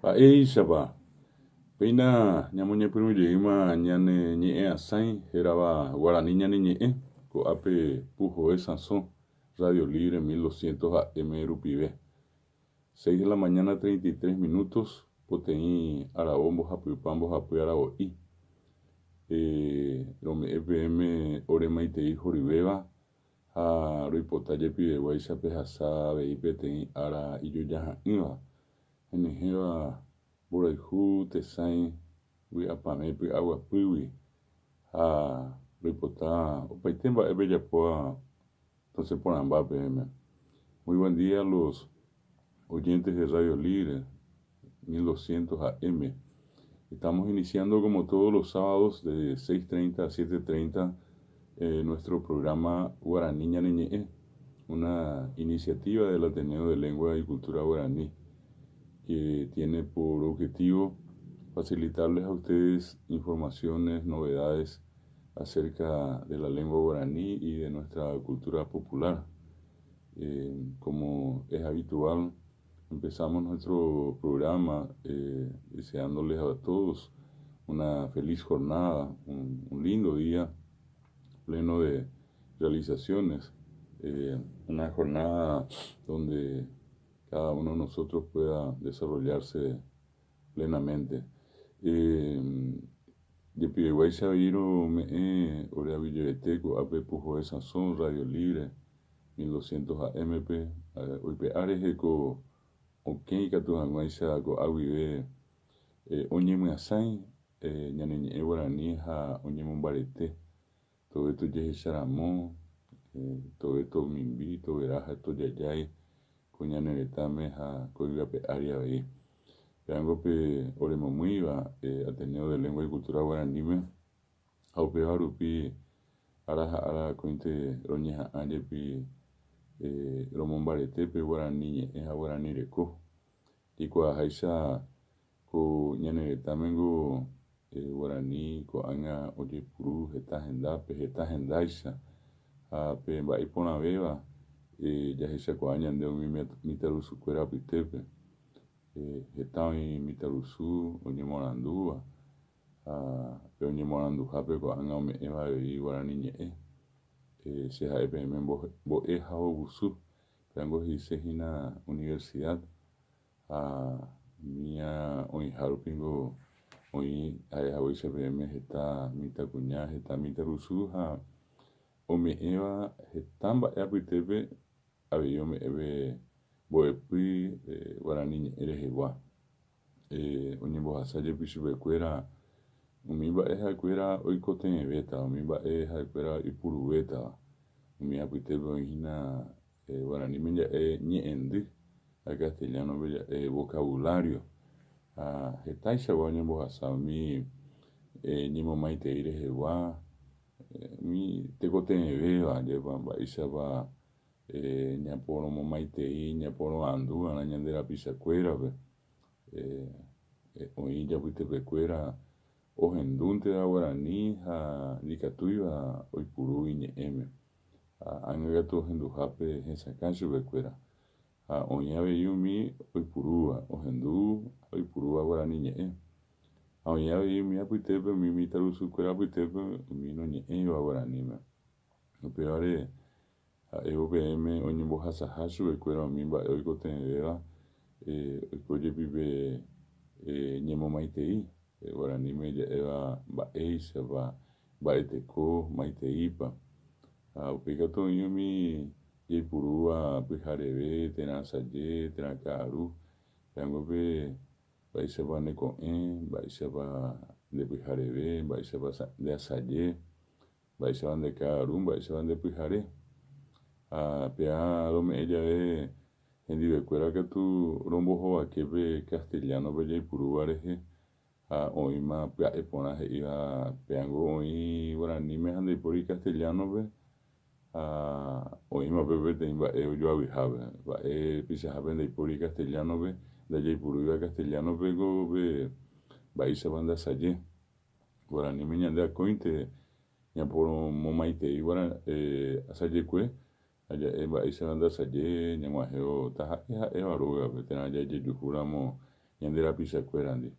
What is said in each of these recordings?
Mba'éichapa péina ñamoñepyrũ jeýma ñane ñe'ẽ asãi hérava Guarani ñane ñe'ẽ, ko'ápe Puhoe Sãso, Radio Libre 1200 AM rupive. Seis de la mañana 33 minutos, poteĩ aravo mbohapypa mbohapy aravo'i. Rome'ẽ peẽme ore maitei horyvéva ha roipota jepiveguáicha pehasa avei peteĩ ára ijojaha'ỹva, henyhẽva mborayhu tesãi vy'apavẽ py'aguapýgui ha roipota opaite mba'e pejapóva tosẽ porãmba peẽme. Muy buen día los oyentes de Radio Libre 1200 AM. Estamos iniciando como todos los sábados de 6.30 a 7.30 eh, nuestro programa Guaraní Ñane Ñe'ẽ, una iniciativa del Ateneo de Lengua y Cultura Guaraní que tiene por objetivo facilitarles a ustedes informaciones, novedades acerca de la lengua guaraní y de nuestra cultura popular. Eh, como es habitual, empezamos nuestro programa eh, deseándoles a todos una feliz jornada, un, lindo día pleno de realizaciones, eh, una jornada donde cada uno de nosotros pueda desarrollarse plenamente. Jepiveguáicha avei rome'ẽ ore aguijevete ko'ápe Puhoe Sãso, Radio Libre, 1200 AM-pe, oipe'a rehe ko okẽ ikatu hag̃uáicha ko'a guive oñemyasãi ñane ñe'ẽ guarani ha oñemombarete tove tojehecharamo, tove tomimbi, tovera ha tojajái ko ñane retãme ha ko yvyape ári avei. Pévango pe oremomýiva Ateneo de Lengua y Cultura Guaraníme ha upéva rupi ára ha ára akóinte roñeha'ã jepi romombarete pe guarani ñe'ẽ ha guarani reko. Jaikuaaháicha ko ñane retãmengo guarani ko'ág̃a ojepuru heta hendápe, heta hendáicha ha pe mba'e iporãvéva jahechakuaa ñande umi mitãrusukuéra apytépe. Heta oĩ mitãrusu oñemoarandúva ha pe oñemoaranduhápe ko'ág̃a ome'ẽva avei guarani ñe'ẽ. Che ha'e peẽme mbo'ehaovusu, pévango he'ise hína universidad ha umía oĩha rupingo oĩ ha'ehaguéicha peẽme heta mitãkuña, heta mitãrusu ha ome'ẽva heta mba'e apytépe avei ome'ẽve mbo'epy guarani ñe'ẽ rehegua. Oñembohasa jepi chupekuéra umi mba'e ha'ekuéra oikotevẽvétava, umi mba'e ha'ekuéra ipuruvétava. Umi apytépe oĩ hína guaraníme ja'e ñe'ẽndy ha castellano-pe ja'e vocabulario. Ha hetaichagua oñembohasa umi ñemomaitei rehegua, umi tekotevẽvéva jepa mba'éichapa ñaporomomaitei, ñaporo'anduva'erã ñande rapichakuérape. Oĩ ijapytepekuéra ohendúnteva guarani ha ndikatúiva oipuru iñe'ẽme. Ha ág̃a katu ohenduhápe hesakã chupekuéra. Ha oĩ avei umi oipurúva, ohendu ha oipurúva guarani ñe'ẽ. Ha oĩ avei umi apytépe, umi mitãrusukuéra apytépe, umi noñe'ẽiva guaraníme. Upévare ha'évo peẽme oñembohasaha chupekuéra umi mba'e oikotevẽvéva oiko jepi pe ñemomaitei, guaraníme ja'éva mba'éichapa, mba'eteko, maiteípa. Ha upéi katu oĩ umi jaipurúva pyhareve térã asaje térã ka'aru, péango pe mba'éichapa ne ko'ẽ, mba'éichapa nde pyhareve, mba'éichapa nde asaje. Mba'éichapa nde ka'aru, mba'éichapa nde pyhare. Ha péa rome'ẽ jave hendivekuéra katu rombohovake pe castellano-pe jaipurúva rehe ha oĩma pya'e porã he'íva péango oĩ guaraníme ha ndaipóri castellano-pe ha oĩma upépe peteĩ mba'e ojoavyhápe. Mba'e pichahápe ndaipóri castellano-pe, ndajaipurúiva castellano-pe ko pe mba'éichapa ndasaje. Guaraníme ñande akóinte ñaporomomaitei asajekue ha ja'e mba'éichapa ndasaje ñag̃uahẽvo taha'e ha'éva rógape térã jajejuhúramo. ñande rapichakuérandi.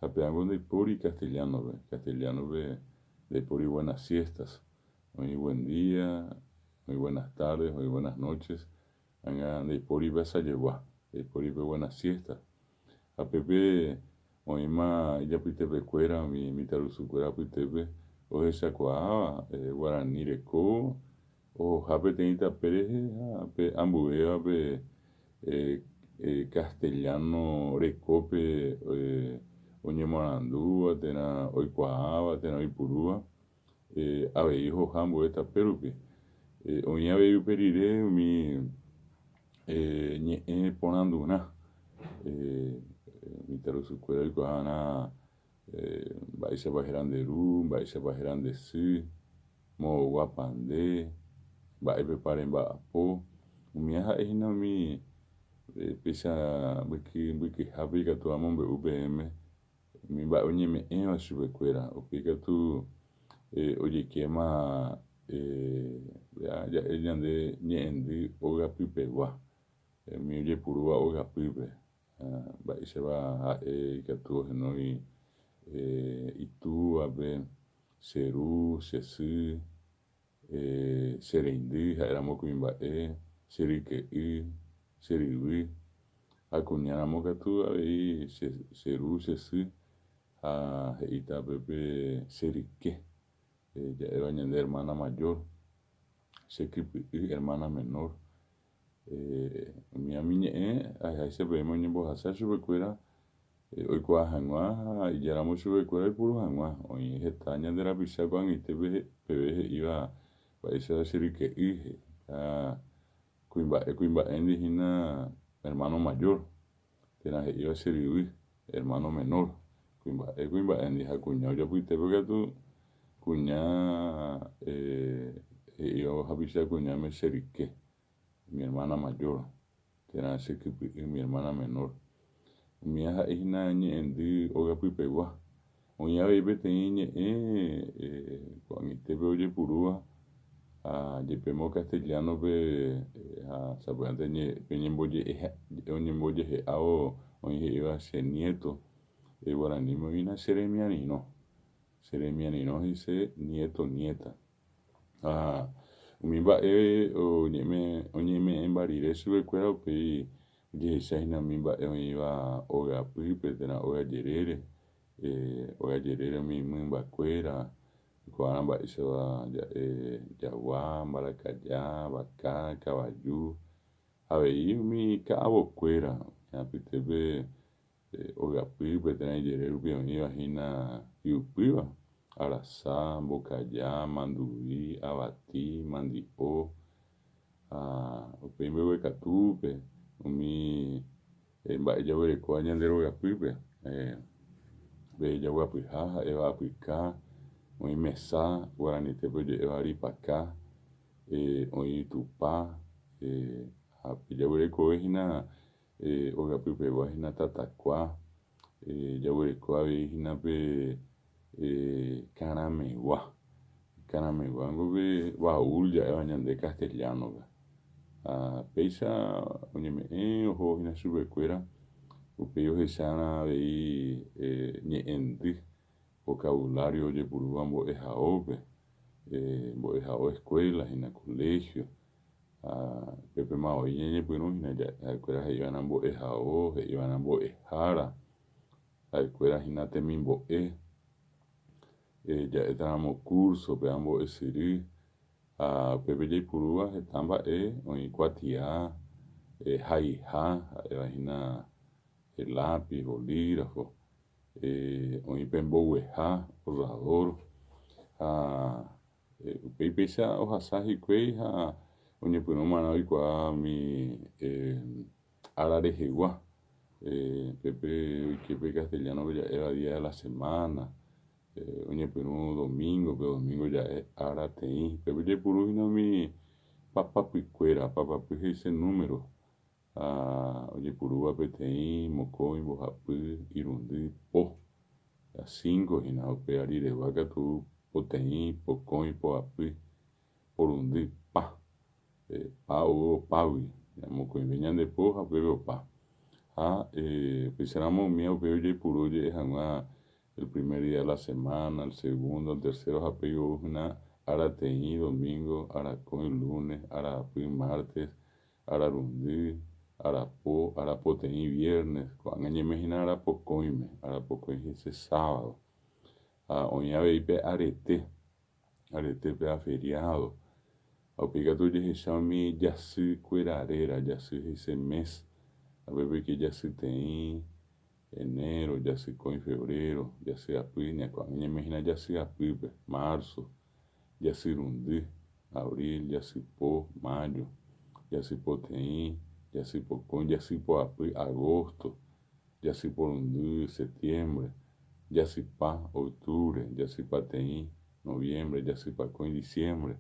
Ha pévango ndaipóri castellano-pe. Castellano-pe ndaipóri buenas siestas. Oĩ buen día, oĩ buenas tardes, oĩ buenas noches, ág̃a ndaipóri pe asajegua, ndaipóri pe buenas siestas. Ha pépe oĩma ijapytepekuéra umi mitãrusukuéra apytépe ohechakuaáva guarani reko ohoha peteĩ tape rehe ha pe ambuévape castellano rekópe oñemoarandúva térã oikuaáva térã oipurúva avei ohoha ambue tape rupi. Oĩ avei upe rire umi ñe'ẽ porandurã mitãrusukuéra oikuaarã mba'éichapa héra nde ru, mba'éichapa héra nde sy, moõguápa nde, mba'épepa remba'apo. Umíva ha'e hína umi péicha mbyky mbykyhápe ikatu amombe'u peẽme umi mba'e oñeme'ẽva chupekuéra. Upéi katu ojekéma ja'e ñande ñe'ẽndy ogapypegua, umi ojepurúva ogapýpe. Mba'éichapa ha'e ikatu ohenói itúvape, che ru, che sy, che reindy ha'éramo kuimba'e, che ryke'y, che ryvy, ha kuñáramo katu avei che ru, che sy, ha he'íta pépe che ryke, ja'éva ñande hermana mayor, che kypy'y, hermana menor. Umi ami ñe'ẽ aheháicha peẽme oñembohasa chupekuéra oikuaa hag̃ua ha ijáramo chupekuéra oipuru hag̃ua. Oĩ heta ñande rapicha ko'ag̃aite peve he'íva mba'éichapa che ryke'y he'i. Ha kuimba'e kuimba'éndi hína hermano mayor. Térã he'íva che ryvy, hermano menor, kuimba'e kuimba'éndi ha kuña ojapytépe katu kuña he'íva hapicha kuñáme che ryke, mi hermana mayor, térã che kypy'y, mi hermana menor. Umíva ha'e hína ñe'ẽndy ogapypegua. Oĩ avei peteĩ ñe'ẽ ko'ag̃aitépe ojepurúva ha jepémo castellano-pe ha sapy'ánte pe oñembojehe'ávo oĩ he'íva che nieto, guaraníme oĩna che remiarirõ. Che remiarirõ he'ise nieto, nieta. Ha umi mba'e oñeme'ẽmba rire chupekuéra upéi Ojehecha hína umi mba'e oĩva ogapýpe térã óga jerére, óga jerére umi mymbakuéra, oikuaáva mba'éichapa ja'e jagua, mbarakaja, vaka, kavaju, avei umi ka'avokuéra apytépe ogapýpe térã ijere rupi oĩva hína hi'upýva, arasa, mbokaja, manduvi, avati, mandi'o, Ha upéi mbeguekatúpe umi mba'e jaguerekóva ñande rogapýpe, pe jaguapyha ha'éva apyka, oĩ mesa guaranitépe oje'éva ripaka, oĩ tupa, ha pe jaguerekove hína ogapypegua hína tatakua, jaguereko avei hína pe karamegua. Karamegua-ngo pe baúl ja'éva ñande castellano-pe. Ha péicha oñeme'ẽ oho hína chupekuéra, upéi ohecharã avei ñe'ẽndy, vocabulario ojepurúva mbo'ehaópe, mbo'ehao escuela hína, colegio. Ha upépema voi ñañepyrũ hína ja'e, ha'ekuéra he'iva'erã mbo'ehao, he'iva'erã mbo'ehára, ha'ekuéra hína temimbo'e, ja'étaramo curso, péva mbo'esyry, ha upépe jaipurúva heta mba'e oĩ kuatia, haiha, ha'éva hína lápiz, bolígrafo, oĩ pe mbogueha, borrador, ha Upéi péicha ohasa hikuái ha oñepyrũmarã oikuaa umi ára rehegua. Pépe oike pe castellano-pe ja'éva día de la semana, oñepyrũ domingo-pe, domingo ja'e ára teĩ. Pépe ojeipuru hína umi papapykuéra, papapy he'ise número ha ojepurúva peteĩ, mokõi, mbohapy, irundy, po. Ha cinco hína, upe ariregua katu poteĩ, pokõi, poapy, porundy, pa. Pa ou opágui, mokõive ñande po ha upépe opa. Ha upéicharamo umíva upéi ojeipuru oje'e hag̃ua el primer día de la semana, el segundo, el tercero ha péi ou hína arateĩ, domingo, arakõi, lunes, araapy, martes, ararundy, arapo, arapoteĩ, viernes. Ko'ág̃a ñaime hína arapokõime, arapokõi he'ise sábado. Ha oĩ avei pe arete, arete péva feriado. Ha upéi katu ojehecha umi jasy kuéra réra, jasy he'ise mes, ha upépe oike jasyteĩ, enero, jasykõi, febrero, jasyapy, ko'ág̃a ñaime hína jasyapýpe, marzo, jasyrundy, abril, jasypo, mayo, jasypoteĩ, jasypokõi, jasypoapy, agosto, jasyporundy, septiembre, jasypa, octubre, jasypateĩ, noviembre, jasypakõi, diciembre.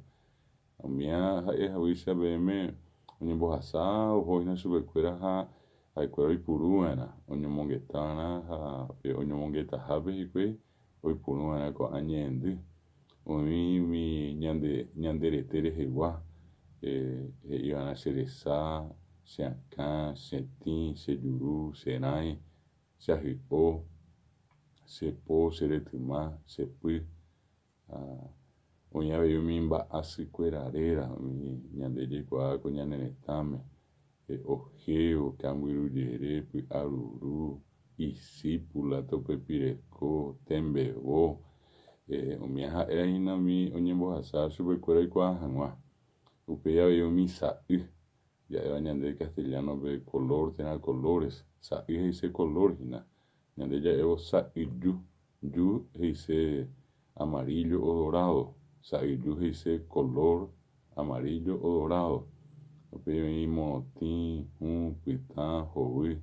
Umíva ha'e haguéicha peẽme oñembohasa oho hína chupekuéra ha ha'ekuéra oipuru va'erã, oñomongeta va'erã ha pe oñomongetahápe hikuái oipuru va'erã ko'ã ñe'ẽndy. Oĩ umi ñande ñande rete rehegua he'i va'erã che resa, che akã, che tĩ, che juru, che rãi, che ahy'o, che po, che retyma, che py. Ha oĩ avei umi mba'asykuéra réra, umi ñande jaikuaa ko ñane retãme, ojeo, kambyrujere, py'aruru, isípula, topepireko, tembevo, umi ha'éra hína umi oñembohasa chupekuéra oikuaa hag̃ua. Upéi avei umi sa'y, ja'éva ñande castellano-pe color térã colores, sa'y he'ise color hína. Ñande ja'évo sa'yju, ju he'ise amarillo o dorado, sa'yju he'ise color amarillo o dorado. Upéi oĩ morotĩ, hũ, pytã, hovy,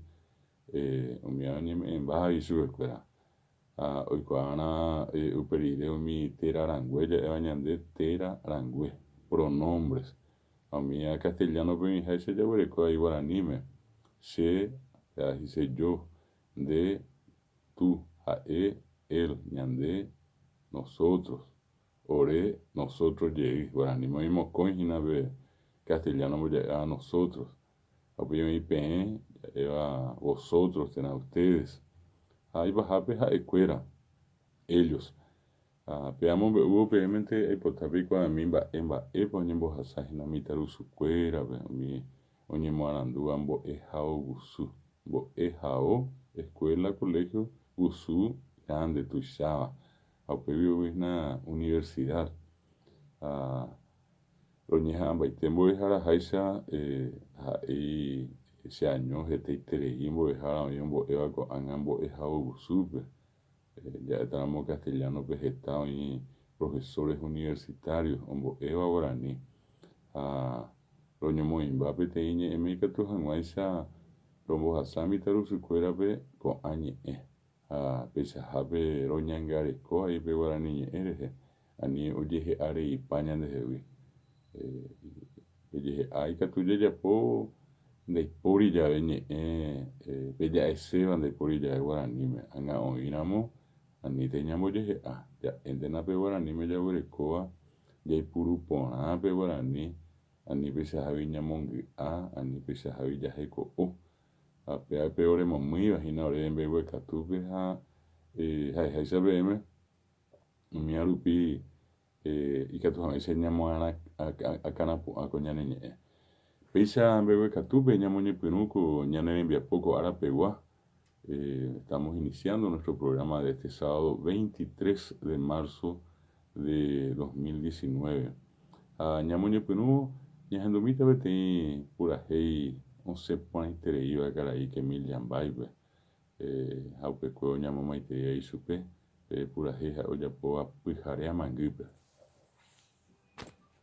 umíva oñeme'ẽmba avei chupekuéra. Ha oikuaárã upe rire umi téra rangue ja'éva ñande téra rangue, pronombres. Ha umíva castellano-pe oĩháicha jaguereko avei guaraníme, che, péva he'ise yo, Nde, tú, ha'e, él, ñande, nosotros, ore, nosotros jey. Guaraníme oĩ mokõi hína pe castellano mboja'éva nosotros. Ha upéi oĩ peẽ ja'éva vosotros térã ustedes. Ha ipahápe ha'ekuéra, ellos. Ha pe amombe'úvo peẽmente aipota peikuaami mba'e mba'épa oñembohasa hína mitãrusukuérape, umi oñemoarandúva mbo'ehaovusu, mbo'ehao, escuela, colegio, vusu grande, tuicháva, ha upégui ou hína universidad. Ha roñeha'ãmbaite mbo'eharaháicha ha'éi cheaño hetaiterei mbo'ehára oĩ ombo'éva ko'ág̃a mbo'ehaovusúpe. Ja'étaramo castellano-pe heta oĩ profesores universitarios ombo'éva guarani ha roñomoĩmba peteĩ ñe'ẽme ikatu hag̃uáicha rombohasa mitãrusukuérape ko'ã ñe'ẽ ha peichahápe roñangareko avei pe guarani ñe'ẽ rehe ani ojehe'a reipa ñandehegui. Pe jehe'a ikatu jajapo ndaipóri jave ñe'ẽ pe ja'eséva ndaipóri jave guaraníme. Ág̃a oĩramo anítei ñambojehe'a, ja'éntena pe guaraníme jaguerekóva, jaipuru porã pe guarani, ani peichahágui ñamongy'a, ani peichahágui jaheko'o. Ha péva pe oremomýiva hína ore mbeguekatúpe ha ha'eháicha peẽme umíva rupi ikatu hag̃uáicha ñamoakãrapu'ã ko ñane ñe'ẽ. Péicha mbeguekatúpe ñamoñepyrũ ko ñane rembiapo ko ára pegua. Estamos iniciando nuestro programa de este sábado 23 de marzo de 2019. Ha ñamoñepyrũ ñahendumíta peteĩ purahéi osẽ porãitereíva karai Kemil Yambáipe. Ha upekuévo ñamomaiteia ichupe pe purahéi ha'e ojapóva pyhare amangýpe.